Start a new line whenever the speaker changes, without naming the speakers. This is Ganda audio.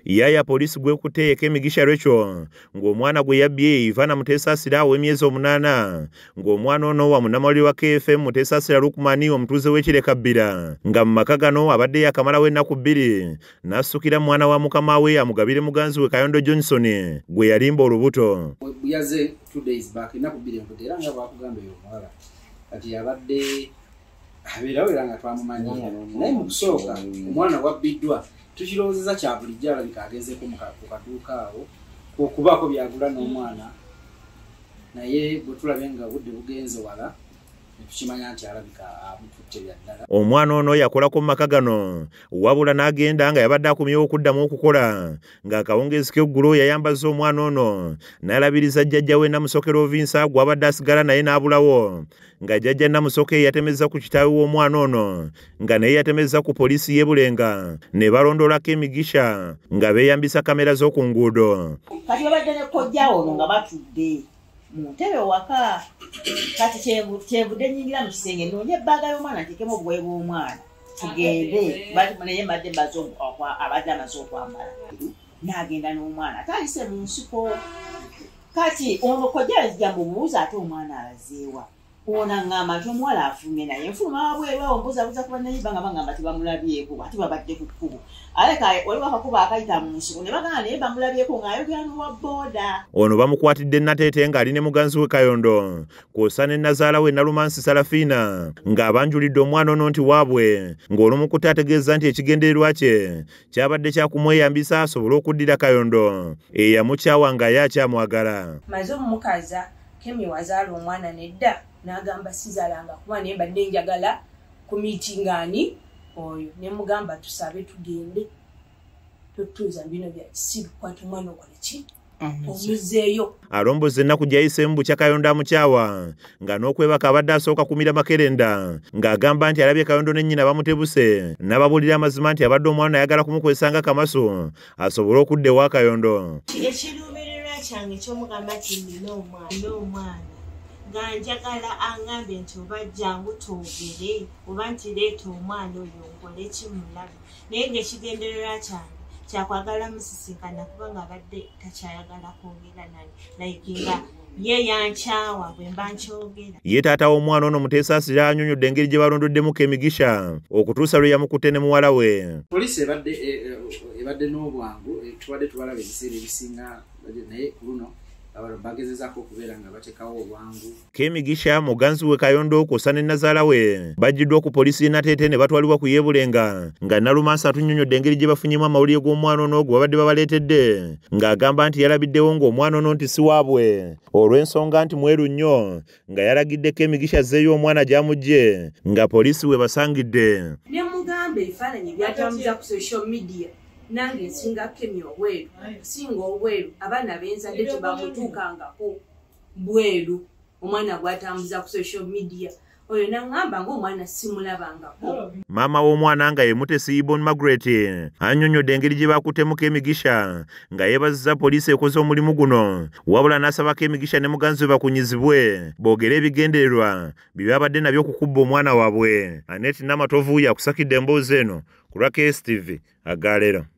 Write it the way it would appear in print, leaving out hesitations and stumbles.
Yaya poliisi gwekutte Kemigisha Rachel ng'omwana gwe yabbye Ivana Mutesaasira ow'emyezi 8 ng'omwana ono wa munnamawulire wa KFM Mutesaasira Lukmani omutuuze w'e Kabbira nga mu maka gano abadde yakamalawo ennaku 2 n'asukira mwana wa mukama we amugabire muganzi we Kayondo Johnson gwe yalimba olubuto.
Yaze 2 days back ennaku 2 enkutte era nga bwakugamba eyo omuwala kati yabadde abeerawo era nga twamumanyi naye mu kusooka omwana wabbiddwa tukirowoozeza kya bulijjo alabika agenzeeko ku kaduuka awo okubaako byagula n'omwana naye bwe tulabye nga obudde bugenze wala tukimanya nti alabika amututte bya ddala.
Omwana ono yakolako mu maka gano wabula n'agenda nga yabadde akomyewo okuddamu okukola ng'akawungeezi k'eggulo yayambaza omwana ono n'alabiriza jjajja we Namusoke Rovinsa gw'abadde asigala naye n'abulawo nga jjajja Namusoke yatemezza ku kitaawe w'omwana ono nga naye yatemezza ku poliisi y'e Bulenga ne balondoolako Emigisha nga beeyambisa kamera z'oku nguudo.
Kati babadde ne kojja ono nga batudde mu ntebe waka kati kyenvudde nnyingira mu kisenge nnoonye ebbaaga y'omwana nteekemu obugoye bw'omwana tugende naye mbadde abadde amaze okwambala n'agenda n'omwana ate ayise mu nsiko. Kati ono kojja yazija mubuuza ate omwana alazeewa ono aŋŋamba nti omuwala afulumye naye nfuluma wabweru awo mbuuzabuuza ku bannayiba nga baŋŋamba tebamulabyeko ate babadde ku kkubo aleka waliwo akakubo akayita mu nsiko ne bagamba naye bamulabyeko ng'ayogera n'owa bbooda.
Ono bamukwatidde Nateete ng'ali ne muganzi we Kayondo kw'ossa ne nnazaala we Nalumansi Sarafina ng'abanjulidde omwana ono nti waabwe ng'olumukutte ategeeza nti ekigendererwa kye kyabadde kya kumweyambisa asobole okuddira Kayondo eyamukyawa nga ye akyamwagala.
Maze omukaza Kemi wazaala omwana nedda n'agamba sizaalanga kuba naye mbadde njagala ku miitingaani oyo ne mugamba tusabe tugende totuuza bino bya kisiru kwata omwana okole ki omuzeeyo.
Alomboza ennaku gy'ayiseemu bukya Kayondo amukyawa nga n'okwebaka abadde asooka kumira makerenda ng'agamba nti alabye Kayondo ne nnyina bamutebuse n'ababuulira amazima nti abadde omwana ayagala kumukozesa nga kamasu asobole okudda ewa Kayondo.
Ekiruubirirwa kyange ky'omugamba nti nnina omwana nga njagala aŋŋambe nti oba jjangu twogere oba nti leeta omwana oyo nkole kimulabe naye ng'ekigendererwa kyange kyakwagala musisinkana kubanga abadde takyayagala kwogera nange like nga ye yankyawa bwe mba nkyogera.
Ye taata w'omwana ono Mutesaasira annyonnyodde engeri gye balondoddemu Kemigisha okutuusa lwe yamukutte ne muwala we.
Poliisi ebadde n'obwangu tubadde tubalaba ebiseera ebisinga naye ku luno bagezezaako okubeera nga bateekawo obwangu.
Kemigisha muganzi we Kayondo kw'ossa ne nnazaala we baggiddwa ku poliisi y'e Nateete ne batwalibwa ku y'e Bulenga nga Nalumansi atunnyonnyodde engeri gye bafunyemu amawulire g'omwana ono gwe babadde babaleetedde ng'agamba nti yalabiddewo ng'omwana ono nti si waabwe olw'ensonga nti mweru nnyo nga yalagidde Kemigisha azzeeyo omwana gy'amuggye nga poliisi we basangidde.
Ne mugamba ebifaananyi byatambuza ku social media nange nsinga Kemi obweru singa obweru abaana benzadde tebamutuukangako bweru omwana gw'atambuza ku social media oyo n'aŋŋamba ng'omwana simulabangako.
Maama w'omwana nga ye Mutesi Ibon Margaret annyonnyodde engeri gye bakuttemu Kemigisha nga yeebazizza poliisi ekoze omulimu guno wabula n'asaba Kemigisha ne muganzi we bakunyizibwe boogere ebigendererwa bye babadde nabyo okukubba omwana waabwe. Annette Namatovu yakusakidde emboozi eno ku lwa KSTV agaleero.